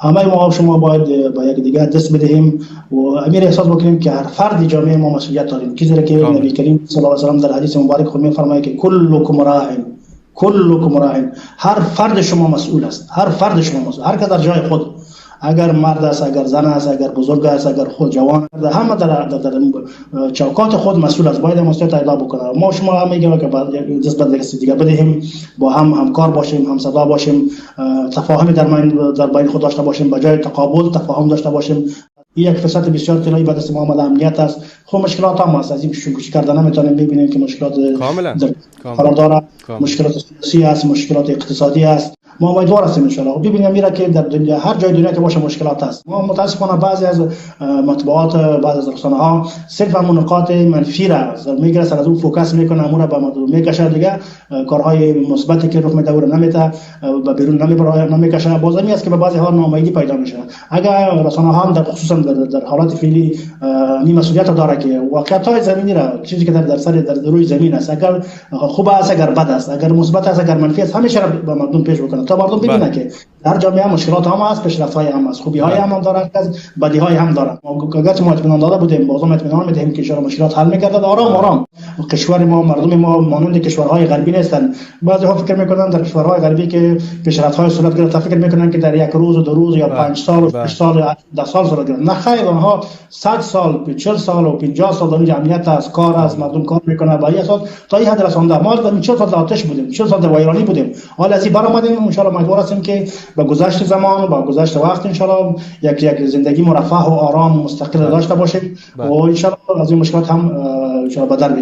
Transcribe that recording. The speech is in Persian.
همه ما شما باید با یک دیگه دست بدهیم و امیر احساس بکنیم که هر فرد جامعه ما مسئولیت داریم. چیزی که نبی کریم صلی الله علیه و سلم در حدیث مبارک خود می‌فرماید که کلکم راع، کلکم راع، هر فرد شما مسئول است، هر فرد شما مسئول، هر کس در جای خود، اگر مرد است، اگر زن است، اگر بزرگ است، اگر خود جوان است، همه در چوکات خود مسئول است، باید مسئولیت ادا بکنه. ما شما هم میگیم که باید دست به دست دیگه بدهیم، با هم همکار باشیم، هم صدا باشیم، تفاهم در بین خود داشته باشیم، به جای تقابل تفاهم داشته باشیم. یک فرصت بسیار طلایی به دست ما آمده، امنیت است. خب مشکلات هم هست، از این شوخی کردن نمیتونیم، ببینیم که مشکلات کاملا قرار داره، مشکلات سیاسی است، مشکلات اقتصادی است. ما امیدوار هستیم ان شاء الله ببینیم میره که در دنیا هر جای دنیا که باشه مشکلات هست. ما متاسفانه بعضی از مطبوعات، بعضی از رسانه ها صرف همون نقاط منفی را میگیره، سر از اون focus میکنه، امور به میکشه، دیگه کارهای مثبتی که رخ میده رو نمیده، به بیرون نمیبره، نمیکشه. باز است که به بعضی ها ناامیدی پیدا میشه. اگر رسانه ها هم در خصوصا در حالات فعلی این مسئولیت داره که واقعیت های زمینی را، چیزی که در سر در روی زمین است، اگر خوب است، اگر بد است، اگر مثبت است، اگر منفی است، همیشه به مردم پیش بکنه تا مردم ببینن که در جامعه مشکلات هم هست، پیشرفت های هم هست، خوبی های هم دارن، بدی های هم دارن. ما اگر ما اطمینان داده بودیم، بازم اطمینان میدهیم که ان مشکلات حل می‌گردد آرام آرام. کشور ما، مردم ما مانند کشورهای غربی نیستن. بعضی ها فکر میکنن در کشورهای غربی که پیشرفت های صورت گرفته، فکر میکنن که در یک روز و دو روز یا 5 سال و 6 سال یا 10 سال صورت گرفت. نه خیر، آنها 100 سال، 40 سال و 50 سال در امنیت است، کار است، مردم کار میکنه، با این اساس تا این حد رسانده. ما در 40 سال در آتش بودیم، 40 سال در ویرانی بودیم، حالا از این برآمدیم. ان شاء الله امیدوار هستیم که با گذشت زمان و با گذشت وقت ان شاء الله یک زندگی مرفه و آرام و مستقل داشته باشیم و ان شاء الله از این مشکلات هم ان شاء الله بدر بیاییم.